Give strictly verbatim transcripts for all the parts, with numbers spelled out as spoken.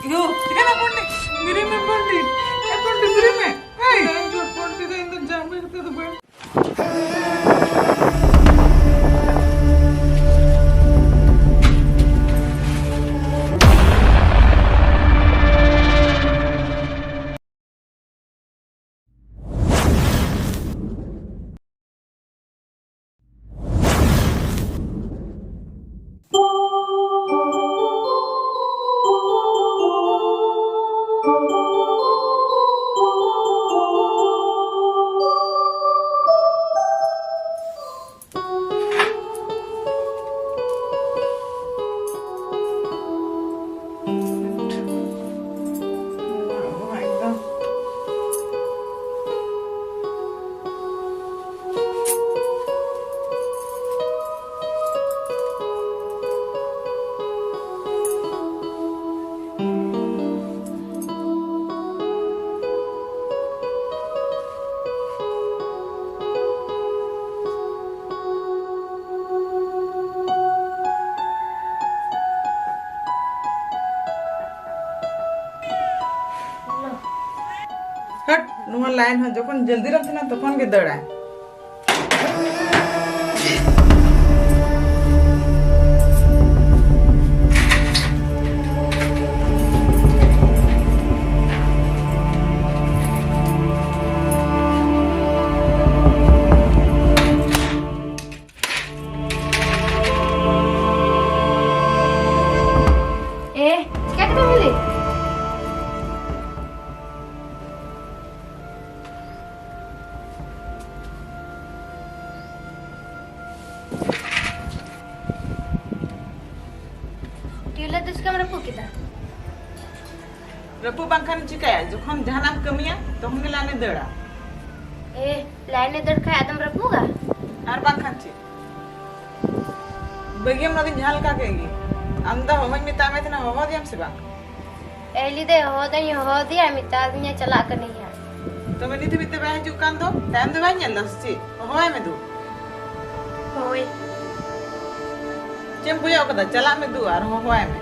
ᱤᱭᱳ, ᱪᱤᱠᱟᱹᱭᱱᱟ ᱯᱚᱱᱰᱤ? ᱵᱮᱨᱮᱫ ᱢᱮ ᱯᱚᱱᱰᱤ᱾ ᱮ ᱯᱚᱱᱰᱤ, ᱵᱮᱨᱮᱫ ᱢᱮ᱾ ᱦᱮᱭ! ᱯᱚᱱᱰᱤ ᱫᱚ ᱤᱧ ᱫᱚ ᱡᱟᱢᱟᱭ ᱠᱟᱛᱮ ᱫᱚ ᱵᱟᱹᱧ ᱦᱟᱹᱴ, ᱱᱚᱣᱟ ᱞᱟᱭᱤᱱ ᱦᱚᱸ ᱡᱚᱠᱷᱚᱱ ᱡᱚᱞᱫᱤ ᱨᱮᱢ ᱛᱟᱦᱮᱱᱟ, ᱛᱚᱠᱷᱚᱱ ᱜᱮ ᱫᱟᱹᱲᱟᱭ᱾ ᱮ, ᱪᱤᱠᱟᱹ ᱠᱮᱫᱟᱢ ᱦᱤᱞᱤ? ᱴᱤᱭᱩᱵᱽᱞᱟᱭᱤᱴ ᱫᱚ ᱪᱤᱠᱟᱢ ᱨᱟᱹᱯᱩᱫ ᱠᱮᱫᱟ? ᱨᱟᱹᱯᱩᱫ ᱵᱟᱝᱠᱷᱟᱱ ᱪᱤᱠᱟᱹᱭᱟ? ᱡᱚᱠᱷᱚᱱ ᱡᱟᱦᱟᱱᱟᱜ ᱮᱢ ᱠᱟᱹᱢᱤᱭᱟ, ᱛᱚᱠᱷᱚᱱ ᱜᱮ ᱞᱟᱭᱤᱱ ᱮ ᱫᱟᱹᱲᱟ᱾ ᱮ, ᱞᱟᱭᱤᱱ ᱮ ᱫᱟᱹᱲ ᱠᱷᱟᱱ ᱟᱫᱚᱢ ᱨᱟᱹᱯᱩᱫᱟ? ᱟᱨ ᱵᱟᱝᱠᱷᱟᱱ ᱪᱮᱫ? ᱵᱟᱹᱜᱤᱭᱟᱢ ᱚᱱᱟ ᱫᱚᱧ ᱡᱟᱦᱟᱸ ᱞᱮᱠᱟ ᱠᱮᱫ ᱜᱮ᱾ ᱟᱢ ᱫᱚ ᱦᱚᱦᱚᱧ ᱢᱮᱛᱟᱫ ᱢᱮ ᱛᱟᱦᱮᱱᱟ, ᱦᱚᱦᱚ ᱟᱫᱮᱭᱟᱢ ᱥᱮ ᱵᱟᱝ? ᱮ, ᱞᱟᱹᱭ ᱫᱟᱭ ᱦᱚᱦᱚ ᱫᱟᱹᱧ, ᱦᱚᱦᱚ ᱟᱫᱮᱭᱟ, ᱢᱮᱛᱟ ᱫᱤᱧᱟ ᱪᱟᱞᱟᱜ ᱠᱟᱹᱱᱟᱹᱧ ᱦᱟᱸᱜ᱾ ᱛᱚᱵᱮ ᱱᱤᱛ ᱦᱟᱹᱵᱤᱡ ᱛᱮ ᱵᱟᱭ ᱦᱤᱡᱩᱜ ᱠᱟᱱ ᱫᱚ? ᱛᱟᱭᱚᱢ ᱫᱚ ᱵᱟᱭ ᱧᱮᱞ ᱫᱟ ᱥᱮ ᱪᱮᱫ? ᱦᱚᱦᱚᱣᱟᱭ ᱢᱮ ᱫᱩ᱾ ᱦᱳᱭ᱾ ᱪᱮᱫ ᱮᱢ ᱠᱚᱭᱚᱜ ᱠᱟᱫᱟ? ᱪᱟᱞᱟᱜ ᱢᱮ ᱫᱩ ᱟᱨ ᱦᱚᱦᱚᱣᱟᱭ ᱢᱮ᱾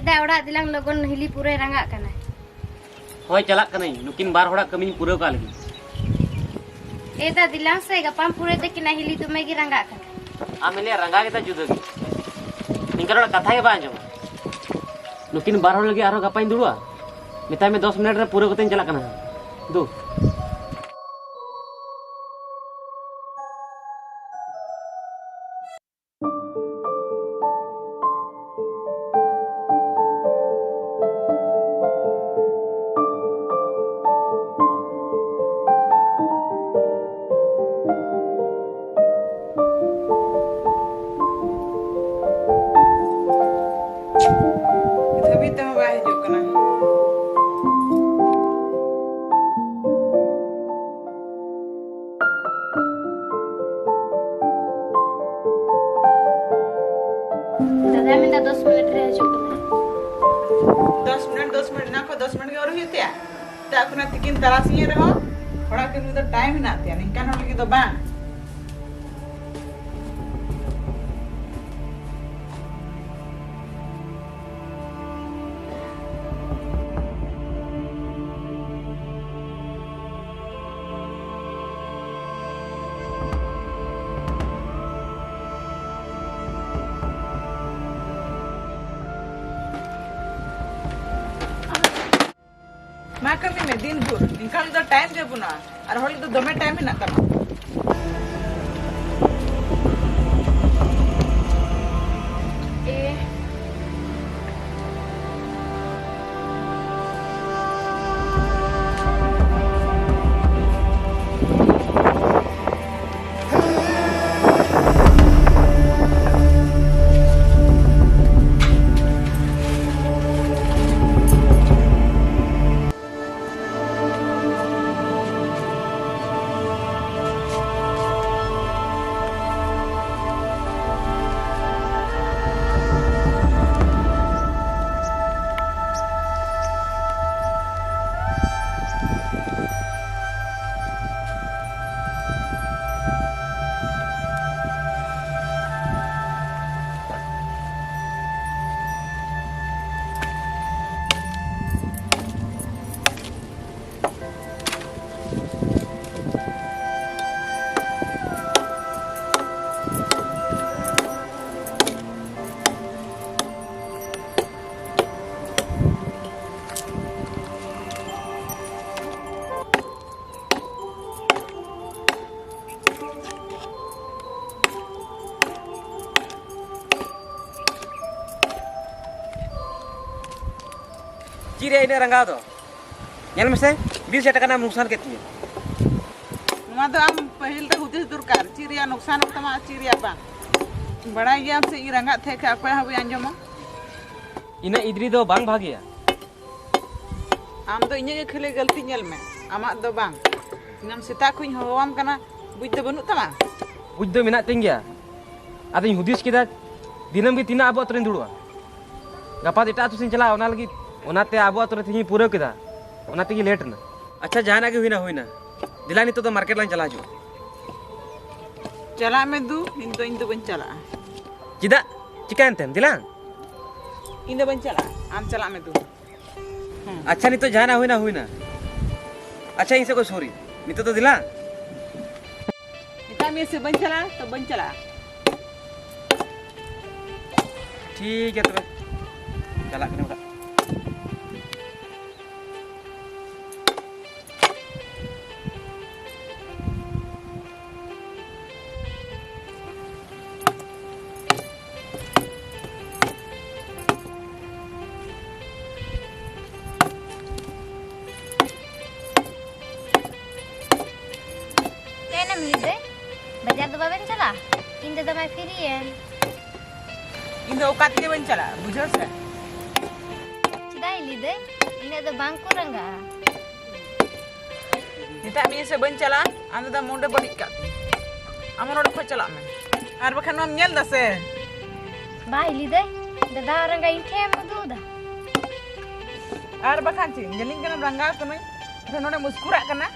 ᱫᱟ, ᱚᱲᱟᱜ ᱫᱮᱞᱟᱝ ᱞᱚᱜᱚᱱ, ᱦᱤᱞᱤ ᱯᱩᱨᱟᱹᱭ ᱨᱟᱸᱜᱟᱜ ᱠᱟᱱᱟ᱾ ᱦᱳᱭ, ᱪᱟᱞᱟᱜ ᱠᱟᱹᱱᱟᱹᱧ, ᱱᱩᱠᱤᱱ ᱵᱟᱨ ᱦᱚᱲᱟᱜ ᱠᱟᱹᱢᱤᱧ ᱯᱩᱨᱟᱹᱣ ᱠᱟᱜ ᱞᱮᱜᱮ᱾ ᱮ ᱫᱟ, ᱫᱮᱞᱟᱝ ᱥᱮ, ᱜᱟᱯᱟᱢ ᱯᱩᱨᱟᱹᱭ ᱛᱟᱹᱠᱤᱱᱟ, ᱦᱤᱞᱤ ᱫᱚᱢᱮ ᱜᱮ ᱨᱟᱸᱜᱟᱜ ᱠᱟᱱᱟ᱾ ᱟᱢ ᱦᱤᱞᱤᱭᱟᱜ ᱨᱟᱸᱜᱟᱣ ᱜᱮᱛᱟ ᱡᱩᱫᱟᱹ ᱜᱮ, ᱱᱤᱝᱠᱟᱹ ᱨᱚᱲ ᱠᱟᱛᱷᱟ ᱜᱮ ᱵᱟᱭ ᱟᱸᱡᱚᱢᱟ᱾ ᱱᱩᱠᱤᱱ ᱵᱟᱨ ᱦᱚᱲ ᱞᱟᱹᱜᱤᱫ ᱟᱨᱦᱚᱸ ᱜᱟᱯᱟᱧ ᱫᱩᱲᱩᱵᱼᱟ, ᱢᱮᱛᱟᱭ ᱢᱮ ᱫᱚᱥ ᱢᱤᱱᱤᱴ ᱨᱮ ᱯᱩᱨᱟᱹᱣ ᱠᱟᱛᱮᱧ ᱪᱟᱞᱟᱜ ᱠᱟᱱᱟ ᱦᱟᱸᱜ᱾ ᱫᱩ᱾ ᱱᱤᱛ ᱦᱟᱹᱵᱤᱡ ᱛᱮᱦᱚᱸ ᱵᱟᱭ ᱦᱤᱡᱩᱜ ᱠᱟᱱᱟ᱾ ᱫᱟᱫᱟᱭ ᱢᱮᱱᱫᱟ ᱫᱚᱥ ᱢᱤᱱᱤᱴ ᱨᱮ ᱦᱤᱡᱩᱜ ᱠᱟᱱᱟ᱾ ᱫᱚᱥ ᱢᱤᱱᱤᱴ, ᱫᱚᱥ ᱢᱤᱱᱤᱴ, ᱚᱱᱟ ᱠᱷᱚᱱ ᱫᱚᱥ ᱢᱤᱱᱤᱴ ᱜᱮ ᱟᱹᱣᱨᱤ ᱦᱩᱭᱩᱜ ᱛᱟᱭᱟ᱾ ᱥᱮᱛᱟᱜ ᱠᱷᱚᱱᱟᱜ ᱛᱤᱠᱤᱱ ᱛᱟᱨᱟᱥᱤᱧ ᱨᱮᱦᱚᱸ ᱚᱲᱟᱜ ᱠᱟᱹᱢᱤ ᱫᱚ ᱴᱟᱭᱤᱢ ᱦᱮᱱᱟᱜ ᱛᱟᱭᱟ, ᱱᱤᱝᱠᱟᱱ ᱦᱚᱲ ᱞᱟᱹᱜᱤᱫ ᱫᱚ ᱵᱟᱝ᱾ ᱢᱟ ᱠᱟᱹᱢᱤ ᱢᱮ ᱫᱤᱱ ᱵᱷᱳᱨ, ᱮᱱᱠᱷᱟᱱ ᱫᱚ ᱴᱟᱭᱤᱢ ᱜᱮ ᱵᱟᱹᱱᱩᱜᱼᱟ, ᱟᱨ ᱦᱚᱲ ᱫᱚ ᱫᱚᱢᱮ ᱴᱟᱭᱤᱢ ᱦᱮᱱᱟᱜ ᱛᱟᱢᱟ᱾ ᱮ᱾ ᱪᱮᱫ ᱨᱮᱭᱟᱜ ᱤᱱᱟᱹᱜ ᱨᱟᱸᱜᱟᱣ ᱫᱚ? ᱧᱮᱞ ᱢᱮᱥᱮ, ᱵᱤᱥ ᱦᱟᱡᱟᱨ ᱴᱟᱠᱟ ᱨᱮᱱᱟᱜ ᱮᱢ ᱞᱚᱠᱥᱟᱱ ᱠᱮᱫ ᱛᱤᱧᱟᱹ᱾ ᱱᱚᱣᱟ ᱫᱚ ᱟᱢ ᱯᱟᱹᱦᱤᱞ ᱨᱮ ᱦᱩᱫᱤᱥ ᱫᱚᱨᱠᱟᱨ, ᱪᱮᱫ ᱨᱮᱭᱟᱜ ᱱᱚᱠᱥᱟᱱᱚᱜ ᱛᱟᱢᱟ ᱟᱨ ᱪᱮᱫ ᱨᱮᱭᱟᱜ ᱵᱟᱝ᱾ ᱵᱟᱲᱟᱭ ᱜᱮᱭᱟᱢ ᱥᱮ ᱤᱧ ᱨᱟᱸᱜᱟᱜ ᱛᱟᱦᱮᱸ ᱠᱷᱟᱱ ᱚᱠᱚᱭ ᱦᱚᱸ ᱵᱟᱹᱧ ᱟᱸᱡᱚᱢᱟ᱾ ᱤᱱᱟᱹ ᱤᱫᱽᱨᱤ ᱫᱚ ᱵᱟᱝ ᱵᱷᱟᱜᱮᱭᱟ᱾ ᱟᱢ ᱫᱚ ᱤᱧᱟᱹᱜ ᱜᱮ ᱠᱷᱟᱹᱞᱤ ᱜᱟᱹᱞᱛᱤ ᱧᱮᱞ ᱢᱮ, ᱟᱢᱟᱜ ᱫᱚ ᱵᱟᱝ᱾ ᱫᱤᱱᱟᱹᱢ ᱥᱮᱛᱟᱜ ᱠᱷᱚᱱᱤᱧ ᱦᱚᱦᱚᱣᱟᱢ ᱠᱟᱱᱟ, ᱵᱩᱡᱽ ᱫᱚ ᱵᱟᱹᱱᱩᱜ ᱛᱟᱢᱟ? ᱵᱩᱡᱽ ᱫᱚ ᱢᱮᱱᱟᱜ ᱛᱤᱧ ᱜᱮᱭᱟ, ᱟᱫᱚᱧ ᱦᱩᱫᱤᱥ ᱠᱮᱫᱟ ᱫᱤᱱᱟᱹᱢ ᱜᱮ ᱛᱤᱱᱟᱹᱜ ᱟᱵᱚ ᱟᱛᱳ ᱨᱮᱧ ᱫᱩᱲᱩᱵᱼᱟ᱾ ᱜᱟᱯᱟ ᱫᱚ ᱮᱴᱟᱜ ᱟᱛᱳ ᱥᱮᱫ ᱤᱧ ᱪᱟᱞᱟᱜᱼᱟ, ᱚᱱᱟ ᱞᱟᱹᱜᱤᱫ, ᱚᱱᱟᱛᱮ ᱟᱵᱚ ᱟᱛᱳ ᱨᱮ ᱛᱮᱦᱮᱧ ᱯᱩᱨᱟᱹᱣ ᱠᱮᱫᱟ, ᱚᱱᱟ ᱛᱮᱜᱮ ᱞᱮᱴ ᱮᱱᱟ᱾ ᱟᱪᱪᱷᱟ, ᱡᱟᱦᱟᱱᱟᱜ ᱜᱮ ᱦᱩᱭᱱᱟ, ᱦᱩᱭᱱᱟ᱾ ᱫᱮᱞᱟ, ᱱᱤᱛᱚᱜ ᱫᱚ ᱢᱟᱨᱠᱮᱴ ᱞᱟᱝ ᱪᱟᱞᱟᱣ ᱦᱤᱡᱩᱜᱼᱟ᱾ ᱪᱟᱞᱟᱜ ᱢᱮ ᱫᱩ, ᱤᱧ ᱫᱚ, ᱤᱧ ᱫᱚ ᱵᱟᱹᱧ ᱪᱟᱞᱟᱜᱼᱟ᱾ ᱪᱮᱫᱟᱜ? ᱪᱤᱠᱟᱹᱭᱮᱱ ᱛᱮᱢ? ᱫᱮᱞᱟ᱾ ᱤᱧ ᱫᱚ ᱵᱟᱹᱧ ᱪᱟᱞᱟᱜᱼᱟ, ᱟᱢ ᱪᱟᱞᱟᱜ ᱢᱮ ᱫᱩ᱾ ᱦᱮᱸ᱾ ᱟᱪᱪᱷᱟ, ᱱᱤᱛᱚᱜ ᱡᱟᱦᱟᱱᱟᱜ ᱦᱩᱭᱱᱟ, ᱦᱩᱭᱱᱟ᱾ ᱟᱪᱪᱷᱟ, ᱤᱧ ᱥᱮᱫ ᱠᱷᱚᱱ ᱥᱚᱨᱤ᱾ ᱱᱤᱛᱚᱜ ᱫᱚ ᱫᱮᱞᱟ᱾ ᱢᱮᱛᱟᱜ ᱢᱮᱭᱟ ᱥᱮ ᱵᱟᱹᱧ ᱪᱟᱞᱟᱜᱼᱟ, ᱛᱚ ᱵᱟᱹᱧ ᱪᱟᱞᱟᱜᱼᱟ᱾ ᱴᱷᱤᱠ ᱜᱮᱭᱟ ᱛᱚᱵᱮ, ᱪᱟᱞᱟᱜ ᱠᱟᱹᱱᱟᱹᱧ ᱚᱲᱟᱜ᱾ ᱛᱮᱱᱮᱢ ᱞᱟᱹᱭᱫᱟᱹᱧ, ᱵᱟᱡᱟᱨ ᱫᱚ ᱵᱟᱵᱮᱱ ᱪᱟᱞᱟᱜᱼᱟ? ᱤᱧ ᱫᱟᱫᱟ ᱢᱟᱭ ᱯᱷᱤᱨᱤᱭᱮᱱ᱾ ᱤᱧ ᱫᱚ ᱚᱠᱟ ᱛᱮᱜᱮ ᱵᱟᱹᱧ ᱪᱟᱞᱟᱜᱼᱟ, ᱵᱩᱡᱷᱟᱹᱣ ᱥᱮ? ᱪᱮᱫᱟᱜ ᱤᱧ ᱞᱟᱹᱭᱫᱟᱹᱧ, ᱤᱱᱟᱹᱜ ᱫᱚ ᱵᱟᱝ ᱠᱚ ᱨᱟᱸᱜᱟᱜᱼᱟ᱾ ᱢᱮᱛᱟᱜ ᱢᱮᱭᱟ ᱥᱮ ᱵᱟᱹᱧ ᱪᱟᱞᱟᱜᱼᱟ, ᱟᱢ ᱫᱚ ᱢᱩᱰᱮ ᱵᱟᱹᱲᱤᱡ ᱠᱟᱜ ᱛᱤᱧ᱾ ᱟᱢ ᱦᱚᱸ ᱱᱚᱰᱮ ᱠᱷᱚᱱ ᱪᱟᱞᱟᱜ ᱢᱮ᱾ ᱟᱨ ᱵᱟᱠᱷᱟᱱ ᱱᱚᱣᱟᱢ ᱧᱮᱞ ᱫᱟ ᱥᱮ? ᱵᱟᱭ ᱞᱟᱹᱭᱫᱟᱹᱧ, ᱫᱟᱫᱟ ᱨᱟᱸᱜᱟ ᱤᱧ ᱴᱷᱮᱱ ᱮᱢ ᱩᱫᱩᱜ ᱫᱟ᱾ ᱟᱨ ᱵᱟᱠᱷᱟᱱ ᱪᱮᱫ, ᱧᱮᱞᱤᱧ ᱠᱟᱱᱟᱢ ᱨᱟᱸᱜᱟᱣ ᱠᱟᱹᱱᱟᱹᱧ, ᱟᱨ ᱱᱚᱰᱮᱢ ᱢᱩᱥᱠᱩᱨᱟᱜ ᱠᱟᱱᱟ᱾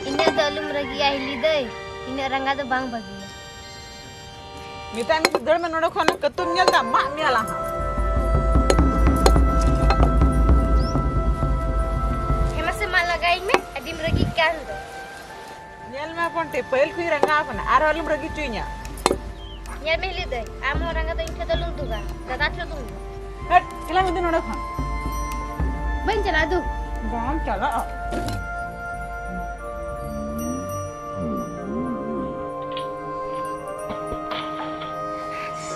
ᱤᱱᱟᱹᱜ ᱫᱚ ᱟᱞᱚᱢ ᱨᱟᱹᱜᱤᱜᱼᱟ ᱦᱤᱞᱤ ᱫᱟᱹᱭ, ᱤᱱᱟᱹᱜ ᱨᱟᱸᱜᱟ ᱫᱚ ᱵᱟᱝ ᱵᱷᱟᱹᱜᱤᱭᱟ᱾ ᱢᱮᱛᱟᱜ ᱢᱮ ᱫᱟᱹᱲ ᱢᱮ ᱱᱚᱰᱮ ᱠᱷᱚᱱ, ᱠᱟᱹᱛᱩᱢ ᱧᱮᱞ ᱫᱟ, ᱢᱟᱜ ᱢᱮᱭᱟ ᱞᱟᱦᱟ᱾ ᱦᱮᱸ ᱢᱟᱥᱮ ᱢᱟ ᱞᱟᱜᱟᱭᱤᱧ ᱢᱮ, ᱟᱹᱰᱤᱢ ᱨᱟᱹᱜᱤᱜ ᱠᱟᱱ ᱫᱚ᱾ ᱧᱮᱞ ᱢᱮ ᱦᱚᱯᱚᱱ ᱴᱷᱮᱱ, ᱯᱟᱹᱦᱤᱞ ᱠᱷᱚᱱᱤᱧ ᱨᱟᱸᱜᱟᱣ ᱠᱟᱱᱟ, ᱟᱨᱦᱚᱸ ᱟᱞᱚᱢ ᱨᱟᱹᱜᱤ ᱦᱚᱪᱚᱧᱟ᱾ ᱧᱮᱞ ᱢᱮ ᱦᱤᱞᱤ ᱫᱟᱹᱭ, ᱟᱢ ᱦᱚᱸ ᱨᱟᱸᱜᱟ ᱫᱚ ᱤᱧ ᱴᱷᱮᱱ ᱫᱚ ᱟᱞᱚᱢ ᱩᱫᱩᱜᱟ, ᱫᱟᱫᱟ ᱴᱷᱮᱱ ᱩᱫᱩᱜ ᱢᱮ᱾ ᱦᱮᱴ, ᱪᱟᱞᱟᱜ ᱢᱮ ᱫᱩ ᱱᱚᱰᱮ ᱠᱷᱚᱱ᱾ ᱵᱟᱹᱧ ᱪᱟᱞᱟᱜᱼᱟ ᱫᱩ᱾ ᱵᱟᱢ ᱪᱟᱞᱟᱜᱼᱟ᱾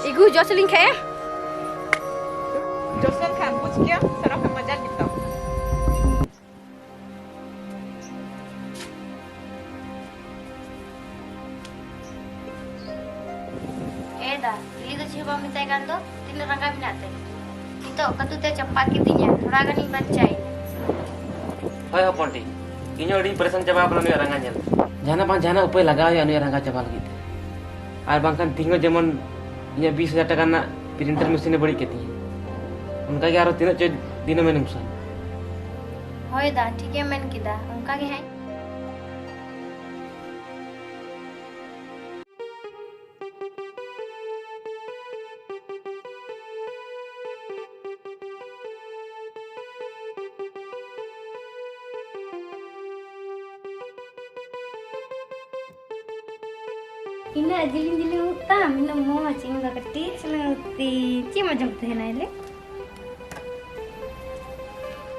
ᱤᱜᱩ ᱡᱚᱥ ᱞᱤᱧ ᱠᱷᱟᱭᱟ᱾ ᱡᱚᱥ ᱞᱮᱱ ᱠᱷᱟᱱ ᱵᱩᱡᱽ ᱠᱮᱭᱟ, ᱥᱟᱨᱟ ᱠᱷᱚᱱ ᱢᱟᱡᱟᱠ ᱫᱟ, ᱦᱤᱞᱤ ᱫᱚ ᱪᱮᱫ ᱦᱚᱸ ᱵᱟᱢ ᱢᱮᱛᱟᱭ ᱠᱟᱱ ᱫᱚ? ᱛᱤᱱᱟᱹᱜ ᱨᱟᱸᱜᱟᱣ ᱢᱮᱱᱟᱜ ᱛᱟᱭᱟ? ᱱᱤᱛᱚᱜ ᱠᱟᱹᱛᱩ ᱛᱮ ᱪᱟᱯᱟ ᱠᱤᱫᱤᱧᱟ, ᱛᱷᱚᱲᱟ ᱜᱟᱱᱤᱧ ᱵᱟᱧᱪᱟᱭᱮᱱᱟ᱾ ᱦᱳᱭ ᱦᱚᱯᱚᱱᱴᱤ, ᱤᱧ ᱦᱚᱸ ᱟᱹᱰᱤᱧ ᱯᱟᱨᱤᱥᱟᱱ ᱪᱟᱵᱟ ᱟᱠᱟᱱᱟ ᱱᱩᱭᱟᱜ ᱨᱟᱸᱜᱟᱣ ᱧᱮᱞ ᱛᱮ᱾ ᱡᱟᱦᱟᱱᱟᱜ ᱵᱟᱝ ᱡᱟᱦᱟᱱᱟᱜ ᱩᱯᱟᱹᱭ ᱞᱟᱜᱟᱣ ᱦᱩᱭᱩᱜᱼᱟ ᱱᱩᱭᱟᱜ ᱨᱟᱸᱜᱟᱣ ᱪᱟᱵᱟ ᱞᱟᱹᱜᱤᱫ ᱛᱮ᱾ ᱟᱨ ᱵᱟᱝᱠᱷᱟᱱ ᱛᱤᱦᱤᱧ ᱦᱚᱸ ᱡᱮᱢᱚᱱ ᱤᱧᱟᱹᱜ ᱵᱤᱥ ᱦᱟᱡᱟᱨ ᱴᱟᱠᱟ ᱨᱮᱱᱟᱜ printer machine ᱮ ᱵᱟᱹᱲᱤᱡ ᱠᱮᱫ ᱛᱤᱧᱟᱹ, ᱚᱱᱠᱟᱜᱮ ᱟᱨᱚ ᱛᱤᱱᱟᱹᱜ ᱪᱚ ᱫᱤᱱᱮᱢ ᱱᱩᱠᱥᱟᱱ᱾ ᱦᱳᱭ ᱫᱟ, ᱴᱷᱤᱠᱮᱢ ᱢᱮᱱ ᱠᱮᱫᱟ, ᱚᱱᱠᱟ ᱜᱮ ᱦᱟᱸᱜ᱾ ᱤᱱᱟᱹᱜ ᱡᱤᱞᱤᱧ ᱡᱤᱞᱤᱧ ᱩᱵ ᱛᱟᱢ, ᱤᱱᱟᱹᱜ ᱢᱚᱡᱽ, ᱤᱧ ᱫᱚ ᱠᱟᱹᱴᱤᱡ ᱪᱩᱞᱩᱝ ᱩᱵ ᱛᱤᱧ᱾ ᱪᱮᱫ ᱮᱢ ᱟᱸᱡᱚᱢ ᱛᱟᱦᱮᱱᱟ ᱤᱞᱮ?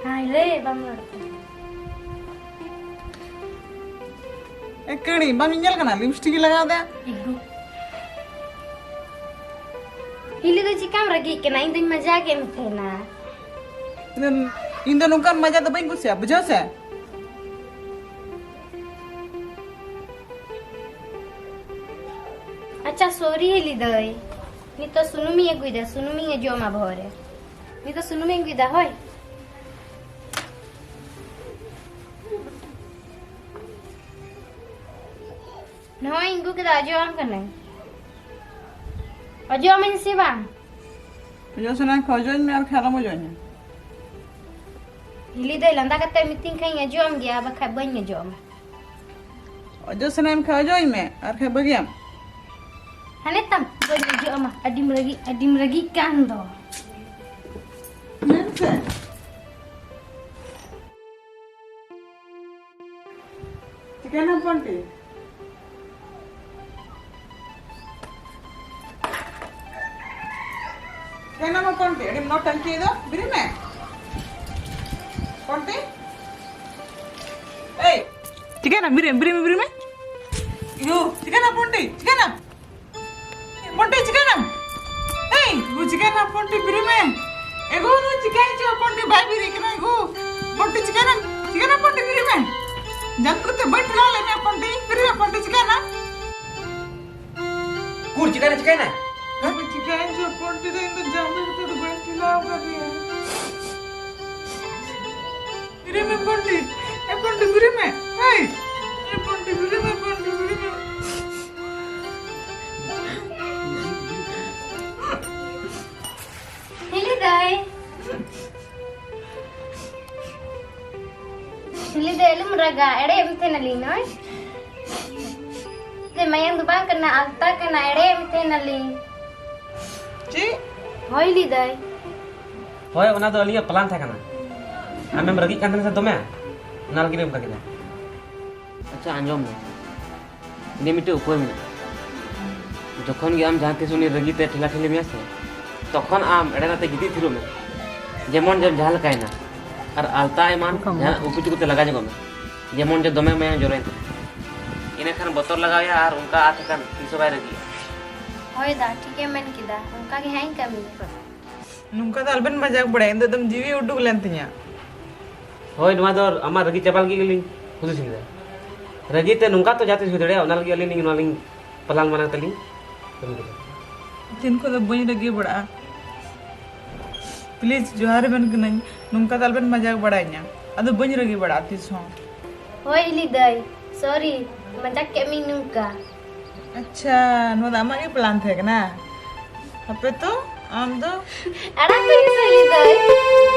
ᱦᱟᱭ ᱞᱮ, ᱵᱟᱢ ᱨᱚᱲ ᱠᱟᱱᱟ᱾ ᱮ ᱠᱟᱹᱲᱤ, ᱵᱟᱢ ᱧᱮᱧᱮᱞ ᱠᱟᱱᱟ? ᱞᱤᱯᱥᱴᱤᱠ ᱮ ᱞᱟᱜᱟᱣ ᱫᱟ᱾ ᱮᱜᱳ᱾ ᱦᱤᱞᱤ ᱫᱚ ᱪᱤᱠᱟᱢ ᱨᱟᱹᱜᱤᱜ ᱠᱟᱱᱟ? ᱤᱧ ᱫᱚᱧ ᱢᱟᱡᱟᱠ ᱮᱫ ᱢᱮ ᱛᱟᱦᱮᱱᱟ᱾ ᱤᱧ ᱫᱚ, ᱤᱧ ᱫᱚ ᱱᱚᱝᱠᱟᱱ ᱢᱟᱡᱟ ᱫᱚ ᱵᱟᱹᱧ ᱠᱩᱥᱤᱭᱟᱜᱼᱟ, ᱵᱩᱡᱷᱟᱹᱣ ᱥᱮ? ᱟᱪᱪᱷᱟ, ᱥᱚᱨᱤ ᱦᱤᱞᱤ ᱫᱟᱹᱭ᱾ ᱱᱤᱛᱚᱜ ᱥᱩᱱᱩᱢᱤᱧ ᱟᱹᱜᱩᱭᱮᱫᱟ, ᱥᱩᱱᱩᱢᱤᱧ ᱚᱡᱚᱜ ᱟᱢᱟ ᱵᱚᱦᱚᱜ ᱨᱮ᱾ ᱱᱤᱛᱚᱜ ᱥᱩᱱᱩᱢᱤᱧ ᱟᱹᱜᱩᱭᱮᱫᱟ, ᱦᱳᱭ᱾ ᱱᱚᱜᱼᱚᱭ ᱤᱧ ᱟᱹᱜᱩ ᱠᱮᱫᱟ, ᱚᱡᱚᱜ ᱟᱢ ᱠᱟᱹᱱᱟᱹᱧ᱾ ᱚᱡᱚᱜ ᱟᱹᱢᱟᱹᱧ ᱥᱮ ᱵᱟᱝ? ᱚᱡᱚᱜ ᱥᱟᱱᱟᱭᱮᱢ ᱠᱷᱟᱱ ᱚᱡᱚᱜ ᱟᱹᱧ ᱢᱮ, ᱟᱨ ᱠᱷᱟᱱ ᱟᱞᱚᱢ ᱚᱡᱚᱜ ᱟᱹᱧᱟ᱾ ᱦᱤᱞᱤ ᱫᱟᱹᱭ, ᱞᱟᱸᱫᱟ ᱠᱟᱛᱮ ᱢᱤᱛᱟᱹᱧ ᱠᱷᱟᱱ ᱤᱧ ᱚᱡᱚᱜ ᱟᱢ ᱜᱮᱭᱟ, ᱵᱟᱠᱷᱟᱡ ᱵᱟᱹᱧ ᱚᱡᱚᱜ ᱟᱢᱟ᱾ ᱚᱡᱚᱜ ᱥᱟᱱᱟᱭᱮᱢ ᱠᱷᱟᱱ ᱚᱡᱚᱜ ᱟᱹᱧ ᱢᱮ, ᱟᱨ ᱠᱷᱟᱱ ᱵᱟᱹᱜᱤᱭᱟᱢ᱾ ᱦᱟᱱᱮ ᱛᱟᱢ, ᱵᱟᱹᱧ ᱚᱡᱚᱜ ᱟᱢᱟ, ᱟᱹᱰᱤᱢ ᱨᱟᱹᱜᱤ, ᱟᱹᱰᱤᱢ ᱨᱟᱹᱜᱤᱜ ᱠᱟᱱ ᱫᱚ᱾ ᱢᱮᱱ ᱥᱮ᱾ ᱪᱤᱠᱟᱹᱭᱮᱱᱟ ᱯᱚᱱᱴᱤ? ᱪᱤᱠᱟᱹᱭᱮᱱᱟ ᱢᱟ ᱯᱚᱱᱴᱤ? ᱟᱹᱰᱤᱢ ᱱᱚᱴᱚᱝᱠᱤᱭᱮᱫ ᱫᱚ, ᱵᱮᱨᱮᱫ ᱢᱮ᱾ ᱯᱚᱱᱴᱤ? ᱮᱭ! ᱪᱤᱠᱟᱹᱭᱮᱱᱟ? ᱵᱮᱨᱮᱫ, ᱵᱮᱨᱮᱫ ᱢᱮ, ᱵᱮᱨᱮᱫ ᱢᱮ᱾ ᱤᱭᱩ, ᱪᱤᱠᱟᱹᱭᱮᱱᱟ ᱯᱚᱱᱴᱤ? ᱪᱤᱠᱟᱹᱭᱮᱱᱟ? ᱯᱚᱱᱴᱤ, ᱪᱤᱠᱟᱹᱭᱮᱱᱟᱢ? ᱮᱭ, ᱜᱩ, ᱪᱤᱠᱟᱹᱭᱮᱱᱟ ᱯᱚᱱᱴᱤ, ᱵᱮᱨᱮᱫ ᱢᱮ᱾ ᱮ ᱜᱩ, ᱱᱩᱭ ᱪᱤᱠᱟᱹᱭᱮᱱ ᱪᱚ ᱯᱚᱱᱴᱤ, ᱵᱟᱭ ᱵᱮᱨᱮᱫ ᱠᱟᱱᱟ, ᱮ ᱜᱩ᱾ ᱯᱚᱱᱴᱤ, ᱪᱤᱠᱟᱹᱭᱮᱱᱟᱢ? ᱪᱤᱠᱟᱹᱭᱮᱱᱟ ᱯᱚᱱᱴᱤ, ᱵᱮᱨᱮᱫ ᱢᱮ᱾ ᱡᱟᱹᱯᱤᱫ ᱠᱟᱛᱮ ᱵᱟᱹᱧ ᱴᱷᱮᱞᱟᱣ ᱞᱮᱫ ᱢᱮᱭᱟ ᱯᱚᱱᱴᱤ, ᱵᱮᱨᱮᱫ ᱢᱮ ᱯᱚᱱᱴᱤ, ᱪᱤᱠᱟᱹᱭᱮᱱᱟ? ᱩᱠᱩᱨ, ᱪᱤᱠᱟᱹᱭᱮᱱᱟ, ᱪᱤᱠᱟᱹᱭᱮᱱᱟ? ᱪᱤᱠᱟᱹᱭᱮᱱ ᱪᱚ ᱯᱚᱱᱰᱤᱛ ᱫᱚ, ᱤᱧ ᱫᱚ ᱡᱟᱸᱜᱟ ᱠᱟᱛᱮ ᱫᱚ ᱵᱟᱹᱧ ᱴᱷᱮᱞᱟᱣ ᱠᱟᱫᱮᱭᱟ᱾ ᱵᱮᱨᱮᱫ ᱢᱮ ᱯᱚᱱᱰᱤᱛ, ᱮ ᱯᱚᱱᱰᱤᱛ ᱵᱮᱨᱮᱫ ᱢᱮ, ᱦᱮᱭ, ᱮ ᱯᱚᱱᱰᱤᱛ ᱵᱮᱨᱮᱫ ᱢᱮ, ᱯᱚᱱᱰᱤᱛ ᱵᱮᱨᱮᱫ ᱢᱮ᱾ ᱦᱤᱞᱤ ᱫᱟᱹᱭ᱾ ᱦᱤᱞᱤ ᱫᱟᱹᱭ, ᱟᱞᱚᱢ ᱨᱟᱜᱟ, ᱮᱲᱮᱭᱮᱫ ᱢᱮ ᱛᱟᱦᱮᱱᱟᱞᱤᱧ ᱱᱚᱜᱼᱚᱭ᱾ ᱫᱮ, ᱢᱟᱭᱟᱝ ᱫᱚ ᱵᱟᱝ ᱠᱟᱱᱟ, ᱟᱞᱛᱟ ᱠᱟᱱᱟ, ᱮᱲᱮᱭᱮᱫ ᱢᱮ ᱛᱟᱦᱮᱱᱟᱞᱤᱧ᱾ ᱪᱮᱫ? ᱦᱳᱭ, ᱦᱤᱞᱤ ᱫᱟᱹᱭ᱾ ᱦᱳᱭ, ᱚᱱᱟ ᱫᱚ ᱟᱹᱞᱤᱧᱟᱜ ᱯᱞᱟᱱ ᱛᱟᱦᱮᱸ ᱠᱟᱱᱟ᱾ ᱟᱢᱮᱢ ᱨᱟᱹᱜᱤᱜ ᱠᱟᱱ ᱛᱟᱦᱮᱱᱟ ᱥᱮ ᱫᱚᱢᱮ, ᱚᱱᱟ ᱞᱟᱹᱜᱤᱫ ᱮ ᱚᱱᱠᱟ ᱠᱮᱫᱟ᱾ ᱟᱪᱪᱷᱟ, ᱟᱸᱡᱚᱢ ᱢᱮ, ᱤᱧᱟᱹᱜ ᱢᱤᱫᱴᱮᱡ ᱩᱯᱟᱹᱭ ᱢᱮᱱᱟᱜᱼᱟ᱾ ᱡᱚᱠᱷᱚᱱ ᱜᱮ ᱟᱢ ᱡᱟᱦᱟᱸ ᱛᱤᱥ ᱩᱱᱤ ᱨᱟᱹᱜᱤ ᱛᱮ ᱴᱷᱮᱞᱟ ᱴᱷᱮᱞᱤ ᱢᱮᱭᱟ ᱥᱮ, ᱛᱚᱠᱷᱚᱱ ᱟᱢ ᱮᱲᱮ ᱠᱟᱛᱮ ᱜᱤᱛᱤᱡ ᱛᱷᱤᱨᱚᱜ ᱢᱮ, ᱡᱮᱢᱚᱱ ᱡᱮᱢ ᱡᱟᱦᱟᱸ ᱞᱮᱠᱟᱭᱮᱱᱟ᱾ ᱟᱨ ᱟᱞᱛᱟ ᱮᱢᱟᱱ ᱡᱟᱦᱟᱸ ᱩᱠᱩ ᱪᱩᱠᱩ ᱛᱮ ᱞᱟᱜᱟ ᱧᱚᱜᱚᱜ ᱢᱮ, ᱡᱮᱢᱚᱱ ᱡᱮ ᱫᱚᱢᱮ ᱢᱟᱭᱟᱝ ᱡᱚᱨᱚᱭᱮᱱ ᱛᱟᱢᱟ᱾ ᱤᱱᱟᱹᱠᱷᱟᱱ ᱵᱚᱛᱚᱨ ᱞᱟᱜᱟᱣᱮᱭᱟ ᱟᱨ ᱚᱱᱠᱟ ᱟᱨ ᱛᱷᱟᱠᱟᱱ ᱛᱤᱥ ᱦᱚᱸ ᱵᱟᱭ ᱨᱟᱹᱜᱤᱜᱼᱟ᱾ ᱦᱳᱭ ᱫᱟ, ᱴᱷᱤᱠᱮᱢ ᱢᱮᱱ ᱠᱮᱫᱟ, ᱚᱱᱠᱟ ᱜᱮ ᱦᱟᱸᱜ ᱤᱧ ᱠᱟᱹᱢᱤᱭᱟ᱾ ᱱᱚᱝᱠᱟ ᱫᱚ ᱟᱞᱚᱵᱮᱱ ᱢᱟᱡᱟᱠ ᱵᱟᱲᱟᱭᱟ, ᱤᱧ ᱫᱚ ᱮᱠᱫᱚᱢ ᱡᱤᱣᱤ ᱩᱰᱩᱠ ᱞᱮᱱ ᱛᱤᱧᱟ᱾ ᱦᱳᱭ, ᱱᱚᱣᱟ ᱫᱚ ᱟᱢᱟᱜ ᱨᱟᱹᱜᱤ ᱪᱟᱵᱟ ᱞᱟᱹᱜᱤᱫ ᱜᱮᱞᱤᱧ ᱦᱩᱫᱤᱥ ᱞᱮᱫᱟ᱾ ᱨᱟᱹᱜᱤ ᱛᱮ ᱱᱚᱝᱠᱟ ᱛᱚ ᱡᱟᱦᱟᱸ ᱛᱤᱥ ᱦᱩᱭ ᱫᱟᱲᱮᱭᱟᱜᱼᱟ, ᱚᱱᱟ ᱞᱟᱹᱜᱤᱫ ᱟᱹᱞᱤᱧ ᱞᱤᱧ ᱱᱚᱣᱟ ᱞᱤᱧ ᱯᱞᱟᱱ ᱵᱟᱱᱟᱣ ᱛᱟᱹᱞᱤᱧ ᱠᱟᱹᱢᱤ ᱠᱮᱫᱟ᱾ ᱫᱤᱱ ᱠᱷᱚᱱ ᱫᱚ ᱵᱟᱹᱧ ᱨᱟᱹᱜᱤ ᱵᱟᱲᱟᱜᱼᱟ᱾ ᱯᱞᱤᱡᱽ, ᱡᱚᱦᱟᱨ ᱟᱵᱮᱱ ᱠᱟᱹᱱᱟᱹᱧ, ᱱᱚᱝᱠᱟ ᱫᱚ ᱟᱞᱚᱵᱮᱱ ᱢᱟᱡᱟᱠ ᱵᱟᱲᱟᱭᱤᱧᱟ᱾ ᱟᱫᱚ ᱵᱟᱹᱧ ᱨᱟᱹᱜᱤ ᱵᱟᱲᱟᱜᱼᱟ ᱛᱤᱥ ᱦᱚᱸ᱾ ᱦᱳᱭ ᱦᱤᱞᱤ ᱫᱟᱹᱭ, ᱥᱚᱨᱤ, ᱢᱟᱡᱟᱠ ᱠᱮᱫ ᱢᱤᱧ ᱱᱚᱝᱠᱟ᱾ ᱟᱪᱪᱷᱟ, ᱱᱚᱣᱟ ᱫᱚ ᱟᱢᱟᱜ ᱜᱮ ᱯᱞᱟᱱ ᱛᱟᱦᱮᱸ ᱠᱟᱱᱟ? ᱦᱟᱯᱮ ᱛᱚ, ᱟᱢ ᱫᱚ ᱟᱲᱟᱜ ᱠᱟᱹᱧ ᱢᱮᱥᱮ ᱦᱤᱞᱤ ᱫᱟᱹᱭ᱾